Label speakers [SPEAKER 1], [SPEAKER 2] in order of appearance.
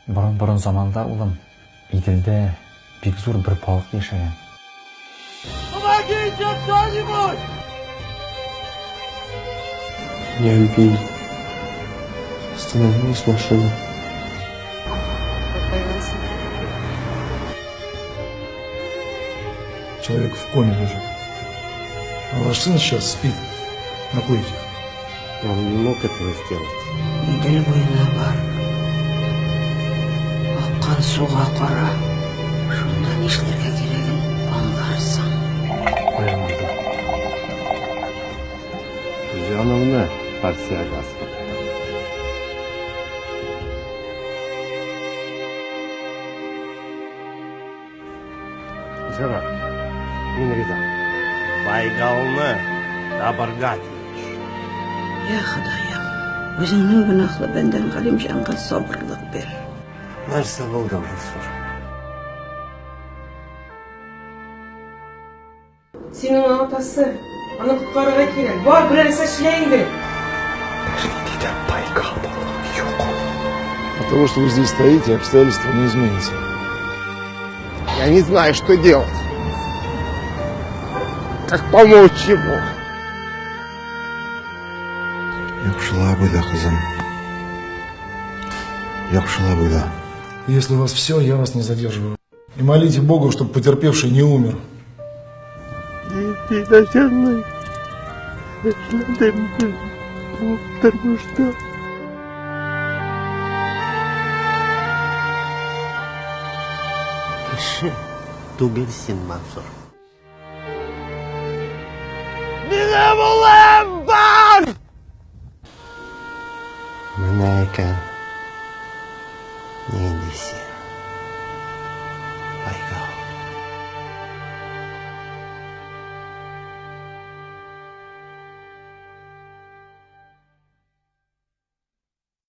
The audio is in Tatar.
[SPEAKER 1] Борын-борын заманда, улым, Иделдә бик зур бер балык яшәгән.
[SPEAKER 2] Помогите кто-нибудь!
[SPEAKER 3] Меня убили. Остановилась машина.
[SPEAKER 4] Человек в коме лежит. А ваш сын сейчас спит на койке.
[SPEAKER 3] Он не мог этого сделать.
[SPEAKER 5] Идел буена бар. Аккан суга кара. Шунда нишләргә кирәген аңларсың.
[SPEAKER 3] Каян алдың? Җаныңны фарсиягә саттың. Ярар, мин риза. Байгалны табарга тиеш.
[SPEAKER 5] Я Ходаем, үзеңнең гөнаһлы бәндәң Галимҗанга сабырлык бир.
[SPEAKER 3] Нәрсә булды, Мансур?
[SPEAKER 6] Син аның атасы. Аны коткарырга кирәк. Бар, берәр нәрсә эшлә инде.
[SPEAKER 4] От того, что вы здесь стоите, обстоятельства не изменятся.
[SPEAKER 3] Я не знаю, что делать. Как помочь ему?
[SPEAKER 7] Яхшылап уйла, кызым. Яхшылап уйла.
[SPEAKER 4] Если у вас все, я вас не задерживаю. И молите Бога, чтобы потерпевший не умер.
[SPEAKER 3] Нинди начальник эшләдем мин бу тормышта. Кеше түгел син, Мансур. Минем улым бар! Менә икән нинди син, Байгал.